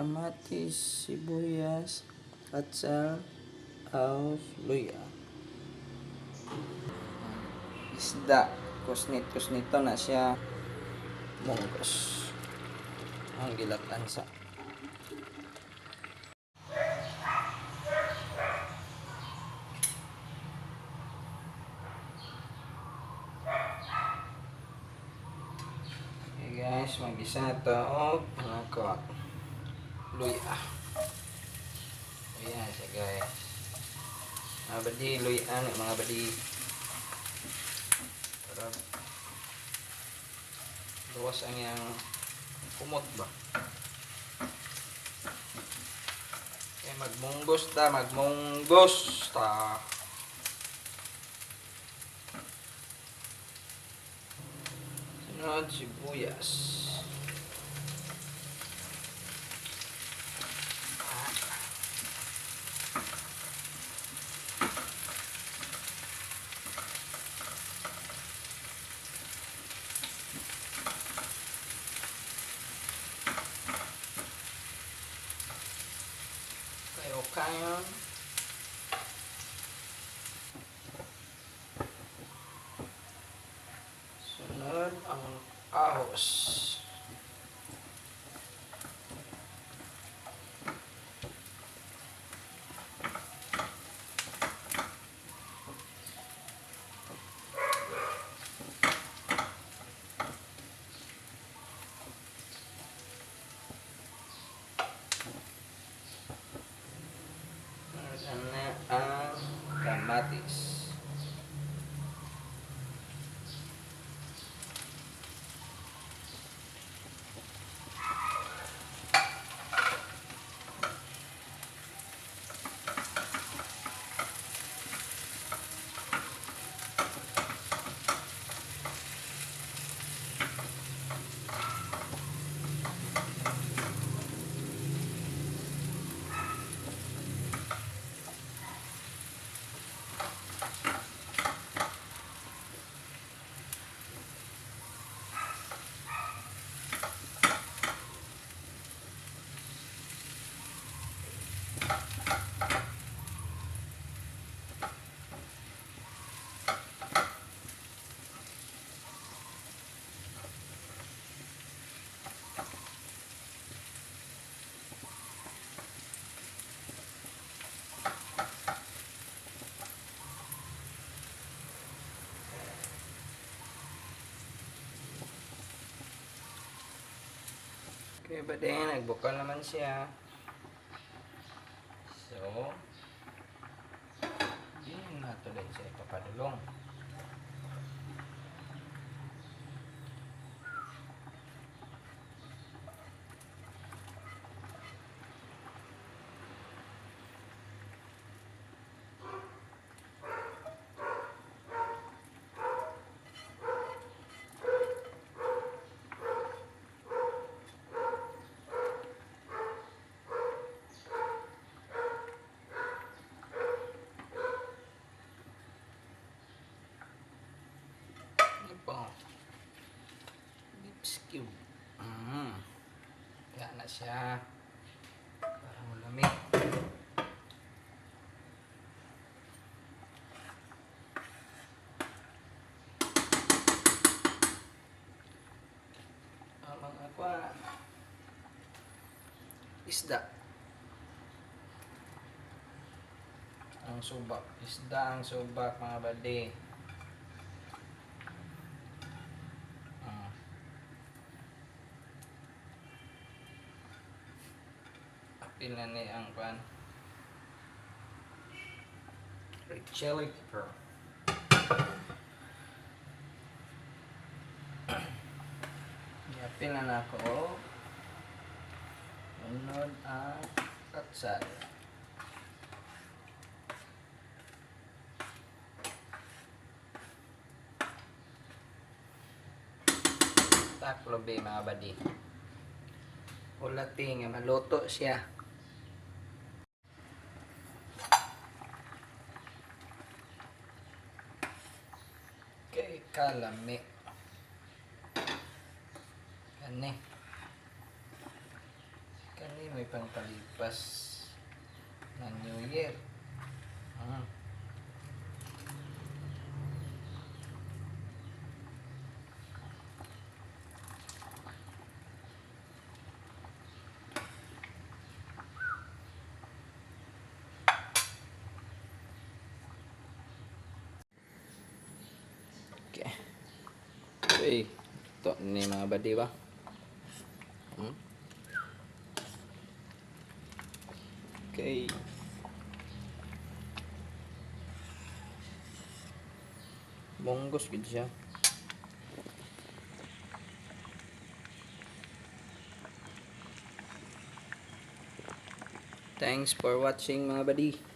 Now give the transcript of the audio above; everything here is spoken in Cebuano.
Kamatis, sibuyas, atsal, aos, luya. Isda, kusnit kusnito na siya. Munggos. Ang gilatan sa. Okay guys, mag-isa na ito og panakot. Luya. Ayan siya, guys. Mga badi, luya na mga badi. Para luwas ang iyang kumot ba. Okay, magmunggos ta, magmunggos ta. Sunod, sibuyas. Ah. Kayo kayo. Sunod ang ahos. Sunod na ang kamatis. Okay ba din, nagbukal naman siya. So, di na nato din siya ipapadulong. Ano po? Beef cube. Kaya na siya. Para malamig. Ang mga kwa. Isda. Ang subak. Isda ang subak, mga badi. Ah. Apil na ni ang pan. Red chili pepper. Apil na nako. Sunod ang atsal. Taklobe, mga badi. Ulati nga maluto siya. Kay kalami. Kani. Kani. May pangpalipas na New Year. Okay. Okay. Ito ni, mga buddy ba? Okay. Munggos gid siya. Thanks for watching, mga buddy.